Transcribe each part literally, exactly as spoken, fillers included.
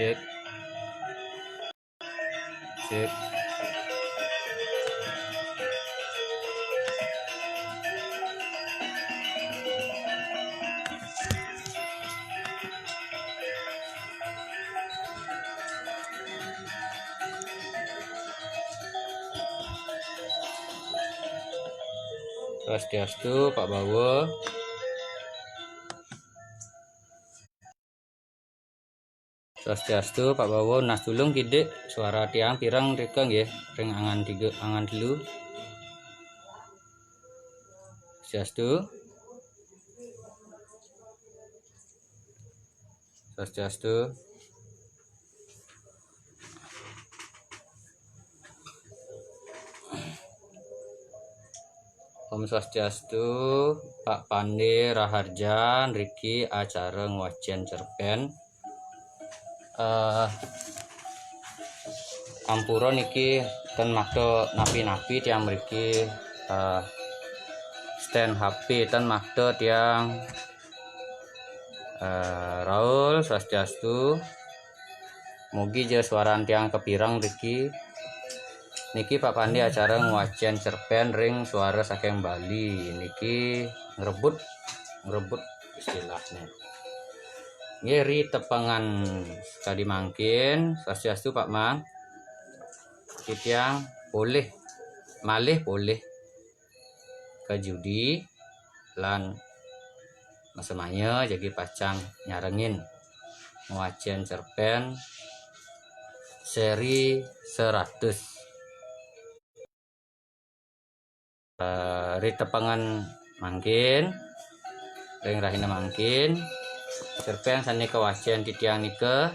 Sip. Sip. Swastiastu, Pak Bawa. Swastiastu, Pak Bawa, nunas tulung kidik suara tiang pireng rika nggih, ring angan tiga, angan telu. Swastiastu. Swastiastu. Om Swastiastu, Pak Pande Raharja, nriki acara ngwacén cerpén. Eh, ampura niki ten makta napi-napi tiang mriki, eh, stand H P ten makta tiang, eh, Raul Swastiastu. Mugi ja suaran tiang kapireng riki. Niki Pak Pandi acara ngwacén cerpén ring suara saking Bali. Niki ngrebut, ngrebut istilahnya. Nggih, ri tepengan kadi mangkin, Swastiastu Pak Man. Titiang polih, malih polih ka judi lan masemaya jagi pacang nyarengin ngwacén cerpén seri seratus. Eh, ri tepengan mangkin, ring rahina mangkin, cerpén sané kawacén titiang nika,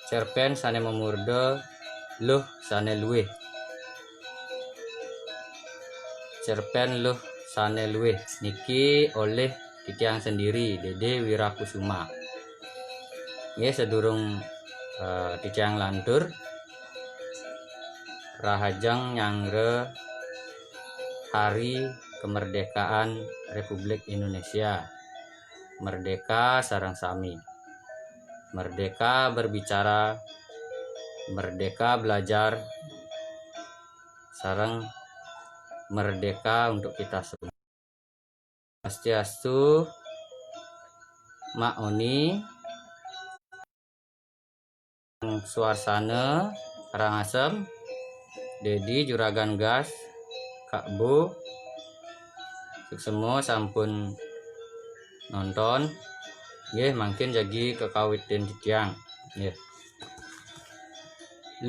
cerpén sané mamurda Luh Sané Luih. Cerpén Luh Sané Luih niki olih titiang sendiri, Dede Wirakusuma. Nggih, sadurung, eh, titiang lantur, rahajeng nyanggra Hari Kemerdekaan Republik Indonesia. Merdeka sareng sami. Merdeka berbicara, merdeka belajar, sareng merdeka untuk kita semua. Swastiastu, Mak Oni, Suarsana, Karangasem, Dedi, Juragan Gas, Kak Bu, suksma sampun nonton. Nggih, mangkin jagi kakawitin titiang. Nggih.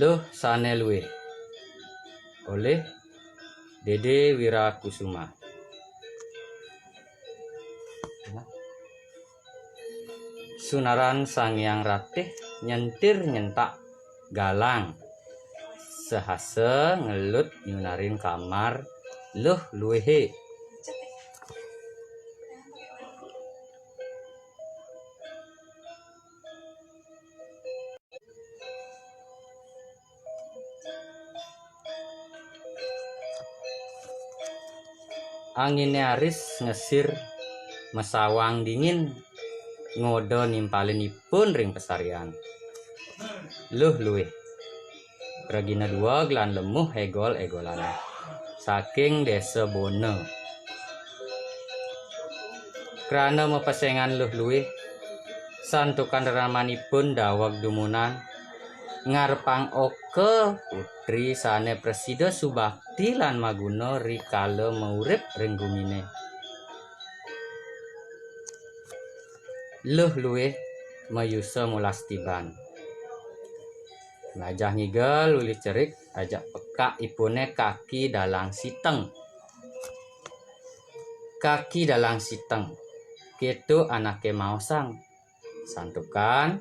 Luh Sané Luih. Olih Dede Wirakusuma. Sunaran Sang Hyang Ratih nyentir nyentak galang. Sahasa ngelut nyunarin kamar Luh Luihé. Anginé aris ngesir, masawang dingin, ngoda nimpalin ipun ring pasarian. Luh Luih. Ragina dueg lan lemuh égol-égolané. Saking Désa Bona. Krana mapesengan Luh Luih, santukan renamanipun daweg dumunan, ngarepang oka putri sané prasida subakti lan maguna rikala maurip ring guminé. Luh Luih mayusa mulas tiban. Mlajah ngigel uli cerik ajak pekak ipuné kaki dalang siteng. Kaki dalang siteng, kéto anaké maosang. Santukan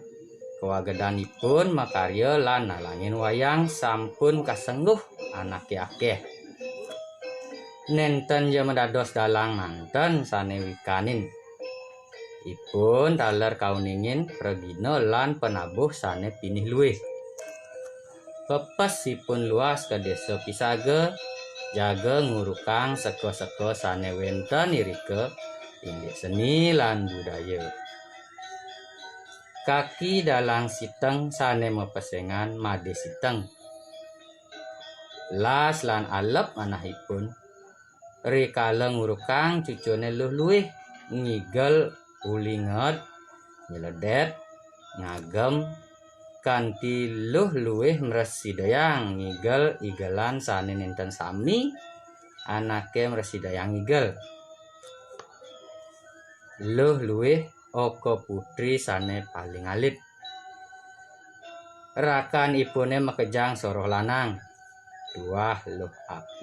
kawagedanipun makarya lan nalangin wayang sampun kasengguh anaké akéh. Nénten ja madados dalang manten sané wikanin. Ipun taler kauningin pragina lan panabuh sané pinih luih. Pepes ipun luas ka Désa Pisaga, jaga ngurukang seka-seka sané wénten irika, indik seni lan budaya. Kaki dalang siteng sane mapesengan made siteng. Las lan alep manahipun, rikala ngurukang cucune Luh Luih ngigel, ulinged, nyeledet, ngagem, kanti Luh Luih mrasidayang ngigel igelan sane nenten sami anake mrasidayang ngigel. Luh Luih oka putri sane paling alit. Rakanipune makejang soroh lanang. Tuah Luh,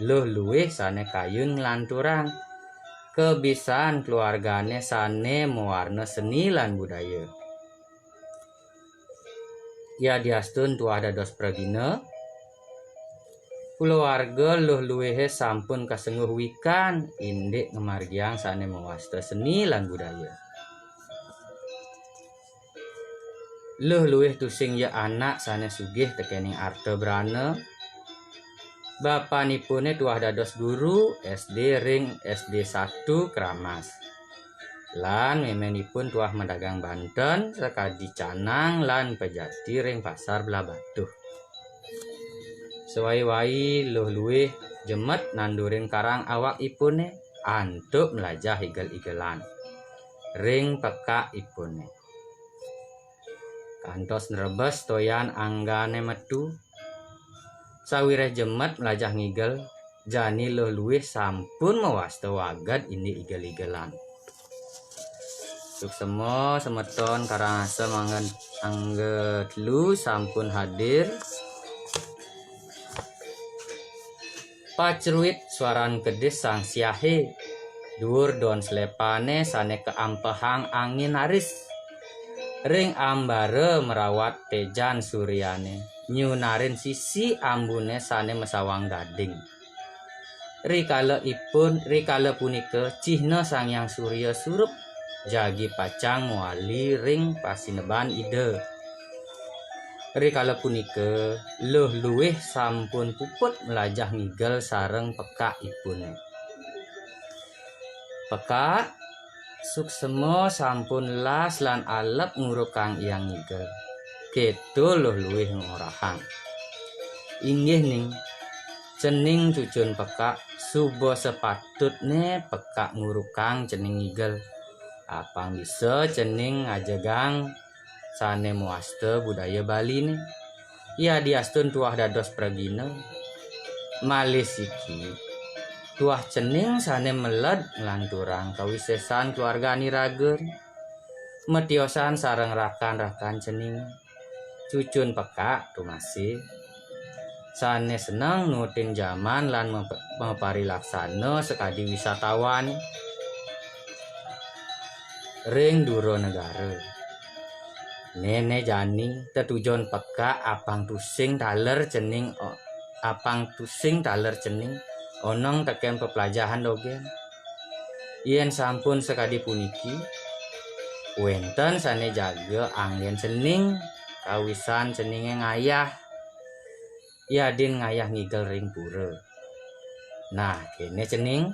Luh Luih sane kayun nglanturang kebisan keluargane sane mawarna seni lan budaya. Yadiastun tuah dados pragina, kulawarga Luh Luihe sampun kasengguh wikan indik ngamargiang sane mawasta seni lan budaya. Luh Luih tusing ya anak sane sugih tekening arta brana. Bapanipune tuah dados guru S D ring S D satu Kramas. Lan memenipun tuah madagang banten sakadi canang lan pejati ring Pasar Blahbatuh. Sawai-wai Luh Luih jemet nandurin karang awakipune antuk mlajah igel-igelan ring pekakipune. Kantos nrebes toyan anggane metu. Sawireh jemet mlajah ngigel, jani Luh Luih sampun mawasta waged indik igel-igelan. Suksema semeton Karangasem angga, angga telu sampun hadir. Pacruit swaran kedis Sang Siahe, duur don slepane sane kaampehang angin aris. Ring ambara mrawat tejan suryane, nyunarin sisi ambune sane masawang gading. Rikala ipun, rikala punika cihna Sang Hyang Surya surup jagi pacang mawali ring pasineban Ida. Rikala punika, Luh Luih sampun puput mlajah ngigel sareng pekakipune. "Pekak, suksema sampun las lan alep ngurukang Hyang ngigel," keto Luh Luih ngorahang. "Inggih, Ning, cening cucun pekak, suba sapatutne pekak ngurukang cening ngigel. Apang bisa cening ngajegang sane mawasta budaya Baline. Yadiastun tuah dados pragina, malih siki tuah cening sane meled nglanturang kawisesan keluargan iraga, matiosan sareng rakan-rakan cening. Cucun pekak tumasih sane seneng nutin jaman lan map-, maparilaksana sakadi wisatawan ring dura negara. Nene jani tetujon pekak apang tusing taler cening o-, apang tusing taler cening oneng teken peplajahan dogen. Yen sampun sakadi puniki, wenten sane jaga anggen cening kawisan ceninge ngayah, yadin ngayah ngigel ring pura. Nah, kene cening,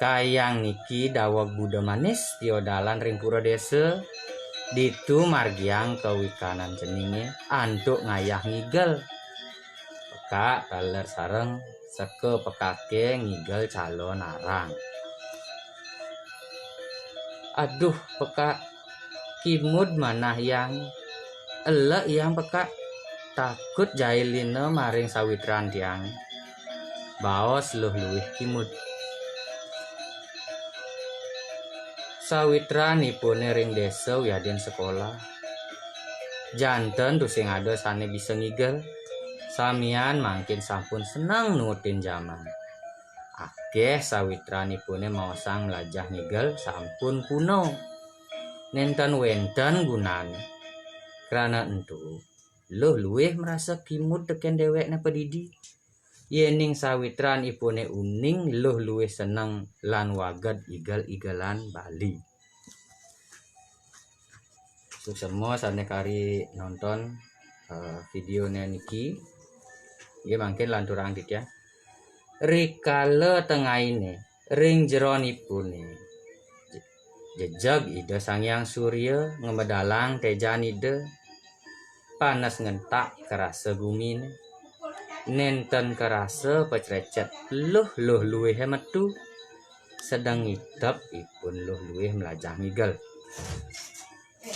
kayang niki daweg Buda Manis piodalan ring pura desa, ditu margiang kawikanan ceninge antuk ngayah ngigel." Pekak taler sareng seka pekake ngigel calon arang. "Aduh, pekak, kimud manah Hyang. Elek Hyang pekak, takut jailina maring sawitran tiang," baos Luh Luih kimud. Sawitranipune ring desa wiadin sekolah. Janten tusing ada sane bisa ngigel, samian mangkin sampun seneng nutin jaman. Akeh sawitranipune maosang mlajah ngigel sampun kuno. Nenten wenten gunane. Krana ento, Luh Luih marasa kimud teken dewekne padidi. Yening sawitranipune uning Luh Luih seneng lan waged igel-igelan Bali. Suksema sane kari nonton, eh, videone niki. Nggih, mangkin lanturang titiang. Rikala tengaine, ring jeronipune, Jejeg Ida Sang Hyang Surya ngamedalang tejan Ida, panes ngentak karasa gumine. Nenten karasa pacrecet luh Luh Luihe metu, sedeng ngitep ipun Luh Luih mlajah ngigel.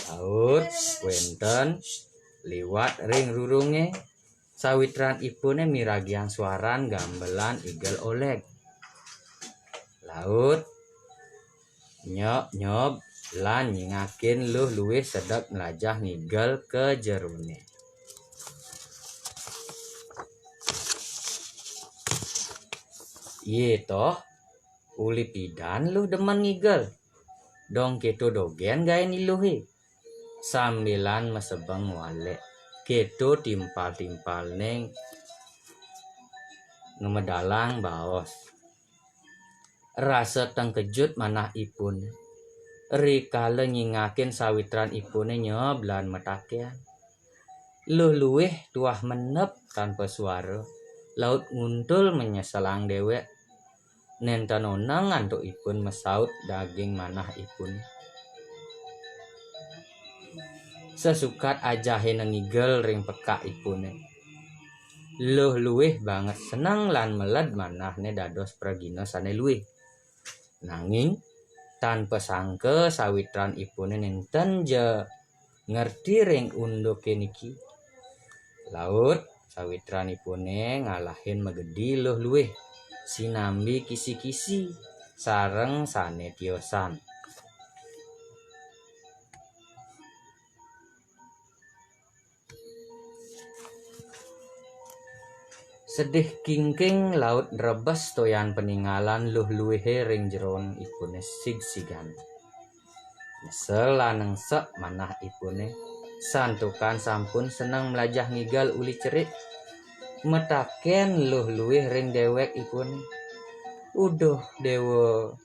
Laut wenten liwat ring rurunge, sawitran ipune miragiang suaran gamelan igel oleg. Laut nyop-nyop lan nyingakin Luh Luih sedek mlajah ngigel ka jerone. Ye toh, uli pidan Luh demen ngigel. Dong keto dogen gaen Luhe. Sambilan masebeng walek. Keto timpal-timpalne ngamedalang baos. Rasa tengkejut manah ipun. Rikala nyingakin sawitran ipune nyeb lan mataken. Luh Luih tuah menep tanpa suara, laut nguntul menyeselang dewek. Nenten oneng antuk ipun masaut daging manah ipun. Sasukat ajahe ngigel ring pekak ipune. Luh Luih banget seneng lan meled manahne dados pragina sane luih. Nanging, tanpa sangka sawitran ipune nenten ja ngerti ring unduke niki. Laut sawitran ipune ngalahin magedi Luh Luih, sinambi kisi-kisi, sareng sane tiosan. Sedih kingking laut rebes toyan paningalan Luh Luihe ring jeron ipune sigsigan. Nyesel lan nengsek manah ipune, santukan sampun seneng mlajah ngigel uli cerik. Mataken Luh Luih ring dewek ipune, "Uduh, Dewa,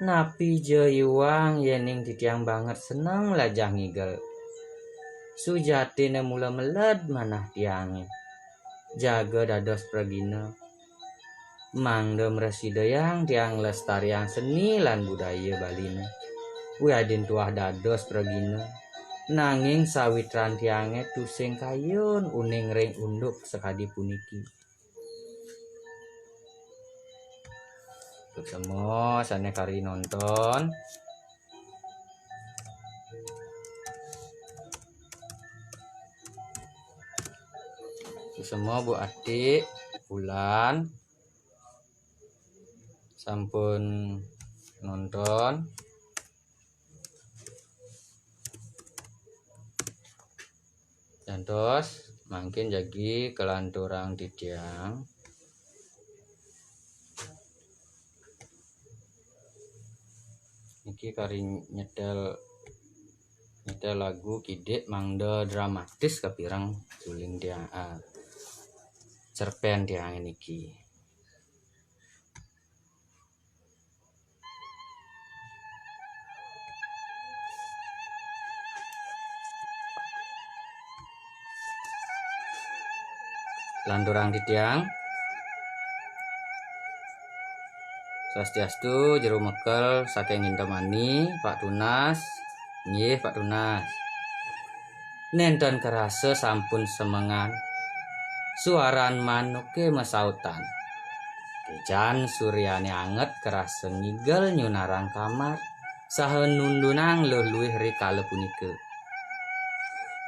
napi ja iwang yening titiang banget seneng mlajah ngigel? Sujatine mula meled manah tiange. Jaga dados pragina. Mangda mrasidayang tiang nglestariang seni lan budaya Baline. Wiadin tuah dados pragina, nanging sawitran tiange tusing kayun uning ring unduk sakadi puniki." Suksma sane kari nonton. Suksma Bu Ati, Bulan, sampun nonton. Dados, mangkin jagi kalanturang titiang. Niki kari nyetel, nyetel lagu kidik mangda dramatis kapireng uling tiang, ah, cerpen tiang niki. Lanturang titiang. Swastiastu, jero mekel saking Indramayu, Pak Tunas. Nggih, Pak Tunas. Nenten karasa sampun semengan. Suaran manuke masautan. Tejan suryane anget karasa ngigel nyunarang kamar saha nundunang Luh Luih ri kala punika.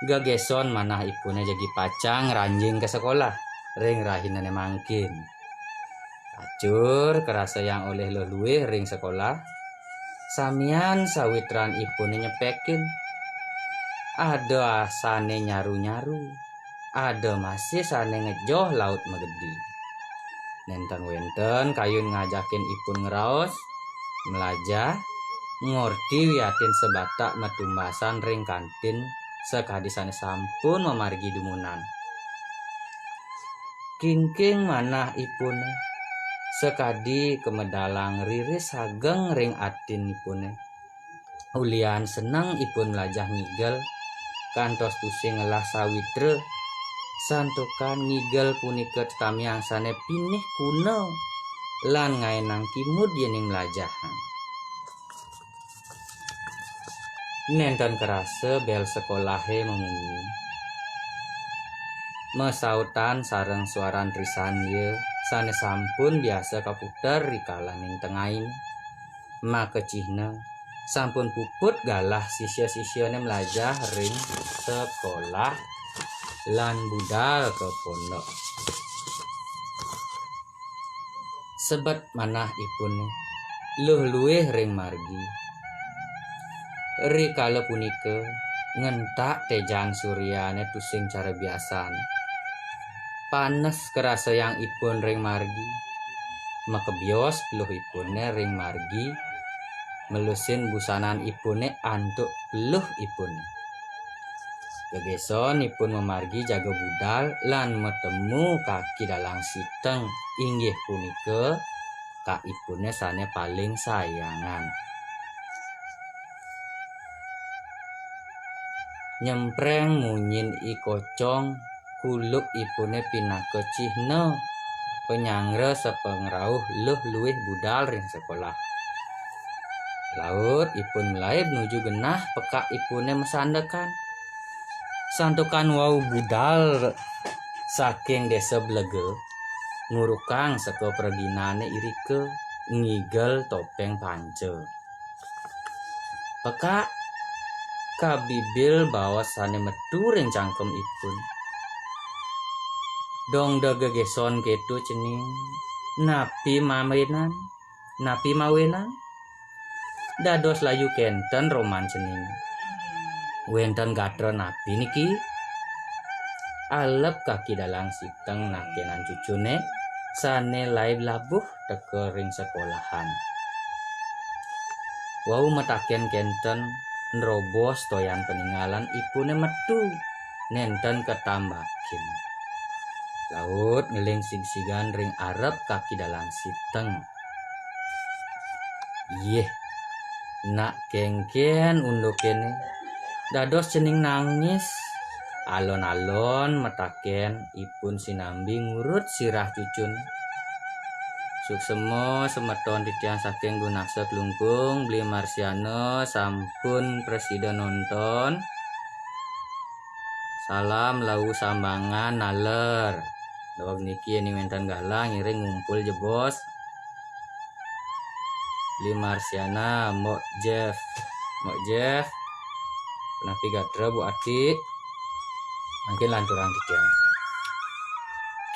Gegeson manah ipune jagi pacang ranjing ka sekolah ring rahinane mangkin. Acur karasayang olih Luh Luih ring sekolah, samian sawitran ipune nyepekin. Ada sane nyaru-nyaru, ada masih sane ngejoh laut magedi. Nenten wenten kayun ngajakin ipun ngraos, mlajah, ngorti wiatin sabatak matumbasan ring kantin sakadi sane sampun mamargi dumunan. Kingking manah ipune, sakadi kamedalang riris ageng ring atin ipune. Ulian seneng ipun mlajah ngigel, kantos tusing ngelah sawitra, santukan ngigel punika tetamiang sane pinih kuna lan ngaenang kimud yening mlajahang. Nénten kerasa bél sekolahe mamunyi. Masautan sareng suaran Trisandya sane sampun biasa kaputer rikalaning tengahin. Makacihna sampun puput galah sisya-sisyane mlajah ring sekolah lan budal ka pondok. Sebet manahipune luh luih ring margi. Rikala punika ngentak tejan suryane tusing cara biasane. Panes karasayang ipun ring margi. Makebios peluhipune ring margi, melusin busananipune antuk peluhipune. Gegeson ipun mamargi jaga budal lan matemu Kaki Dalang Siteng, inggih punika pekakipune sane paling sayangan. Nyempreng munyin i kocong, kulukipune pinaka cihna panyanggra sapangrauh luh luih budal ring sekolah. Laut ipun malaib nuju genah pekakipune masandekan. Santukan wau budal saking Desa Blega ngurukang seka praginane irika ngigel topeng panca. Pekak kabibil baos sane metu ring cangkemipun. Dong da gegeson keto cening, napi mawinan? Napi mawinan? Dados layu kenten roman cening. Wenten gatra napi niki? Alep Kaki Dalang Siteng nakenan cucune sane laib labuh teka ring sekolahan. Wau mataken kenten nrobos toyan paningalan ipune metu nenten katambakin. Laut ngeling sigsigan ring arep Kaki Dalang Siteng. Yeh, nak kengken undukene, dados cening nangis. Alon-alon mataken ipun sinambi ngurut sirah cucun. Suksema semeton titiang saking Dunasa Klungkung, Bli Marsiana sampun prasida nonton. Salam Lawu Sambangan naler. Daweg niki yening wenten galah ngiring ngumpul jebos. Bli Marsiana, Mbok Jeff. Mbok Jeff. Punapi gatra, Bu Ati? Mangkin lanturang titiang.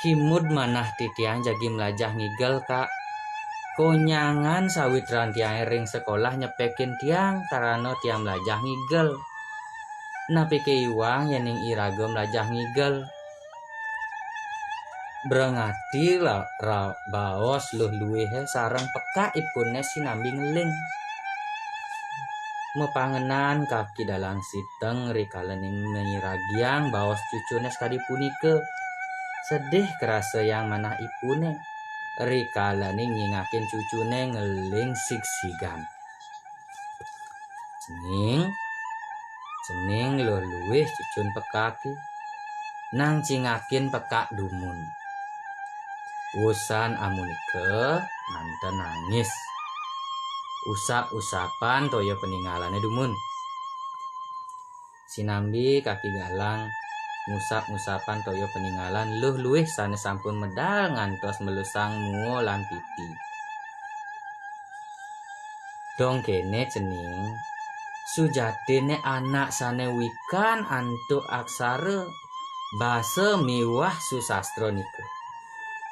Kimud manah titiang jagi mlajah ngigel, Kak. Konyangan sawitran tiange ring sekolah nyepekin tiang, karana tiang mlajah ngigel. Napike iwang yening iraga mlajah ngigel? Brengati la-, ra-, baos luh luihe sareng pekakipune sinambi ngeling. Mapangenan Kaki Dalang Siteng rikalaning miragiang baos cucune sakadi punika. Sedih karasayang manahipune rikalaning nyingakin cucune ngeling sigsigan. Cening, cening luh luih cucun pekake, nang cingakin pekak dumun. Wusan amunika manten nangis. Usap-usapan toya paningalane dumun. Sinambi Kaki Galang ngusap-ngusapan toya paningalan luh luih sane sampun medal ngantos melusang mua lan pipi. Dong kene cening, sujatinne anak sane wikan antuk aksara, basa miwah susastra nika.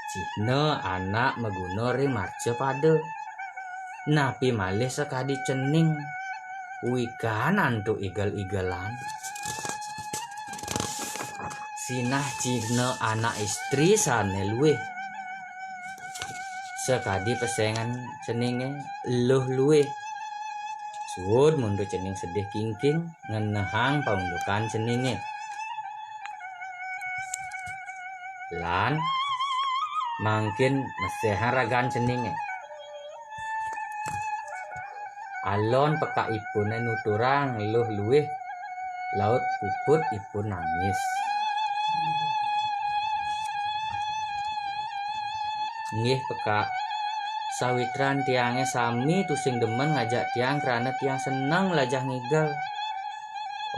Cihna anak maguna ring marcapada. Napi malih sakadi cening, wikan antuk igel-igelan. Sinah cihna anak istri sane luih. Sakadi pesengan ceninge luh luih. Suud mundur cening sedih kingking ngenehang paundukan ceninge. Lan mangkin mesehang ragan ceninge. Alon pekakipune nuturang luh luih, laut puput ipun nangis. Nggih, pekak. Sawitran tiange sami tusing demen ngajak tiang krana tiang seneng mlajah ngigel.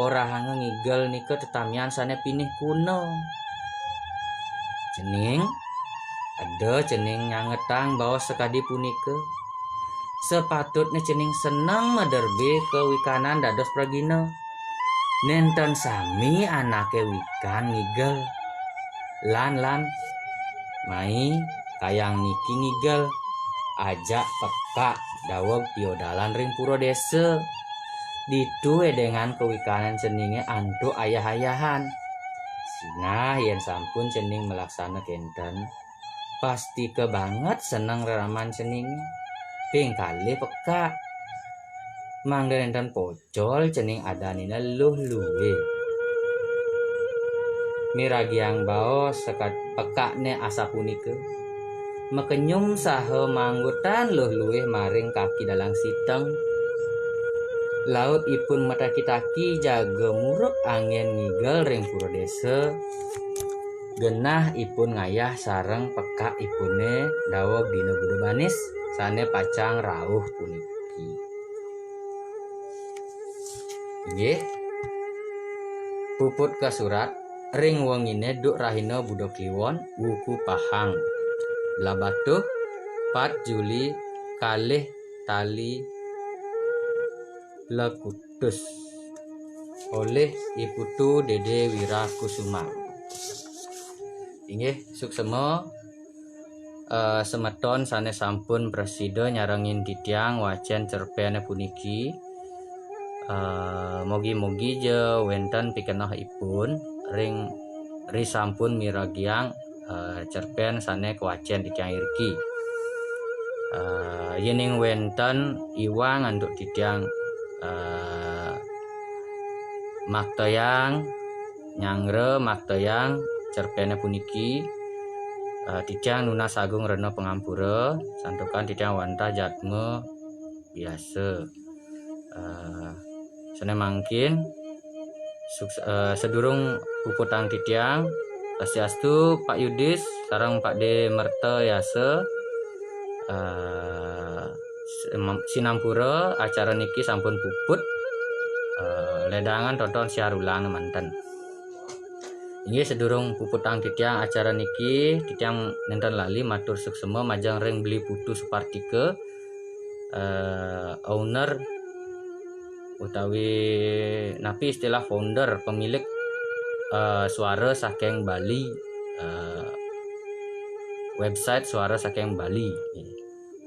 orahanga ngigel nika tetamian sane pinih kuna. Cening, eda cening nyangetang baos sakadi punika. Sapatutne cening seneng maderbe kawikanan dados pragina. Nenten sami anake wikan ngigel. Lan, lan, mai kayang niki ngigel, ajak pekak daweg piodalan ring pura desa. Ditu edengan kawikanan ceninge antuk ayah-ayahan. Sinah yen sampun cening malaksana kenten, pastika banget seneng reraman ceninge. Ping kalih pekak. Mangda nenten pocol cening adanina luh luih. Miragiang baos sekat pekakne asapunika. Makenyum saha manggutan luh luih maring kaki dalang siteng. Laut ipun mataki-taki jaga muruk angin ngigel ring pura desa. Genah ipun ngayah sareng pekak ipune daweg dina Buda Banis sane pacang rauh puniki. Inggih. Puput kasurat ring wengine duk rahina Buda Kliwon, wuku Pahang. Blahbatuh, pat Juli, kalih tali lekutus. Olih I Putu Dede Wirakusuma. Inggih, suksema, eh, semeton sane sampun prasida nyarengin titiang wacen cerpene puniki. Eh, mogi-mogi ja wenten pikenohipun ring risampun miragiang, eh, cerpen sane kawacen titiang iriki. Eh, yening wenten iwang antuk titiang, eh, maktayang, nyanggra maktayang cerpene puniki, eh, titiang nunas agung rena pangampura, santukan titiang wantah jatma biasa. Eh, sane mangkin, suks-, eh, sadurung puputang titiang, swastiastu Pak Yudis sareng Pak De Merta Yasa, eh, sem-, sinampura acara niki sampun puput, eh, ledangan tonton siar ulang manten. Inggih, sadurung puputang titiang acara niki, titiang nenten lali matur suksema majeng ring Beli Putu Supartika, eh, owner utawi napi istilah founder, pemilik, eh, Suara Saking Bali, eh, website Suara Saking Bali.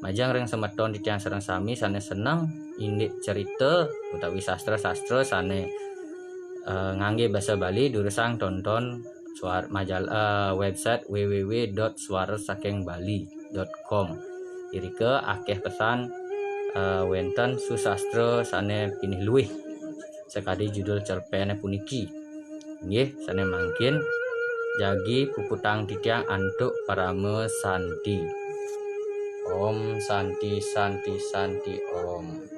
Majeng ring semeton titiang sareng sami sane seneng indik cerita utawi sastra-sastra sane, eh, ngangge basa Bali, durusang tonton suar-, majal-, eh, website w w w dot suara saking bali dot com. Irika akeh pesan, eh, wenten susastra sane pinih luih sakadi judul cerpene puniki. Inggih, sane mangkin jagi puputang titiang antuk parama santi. Om Santi, Santi, Santi, Om.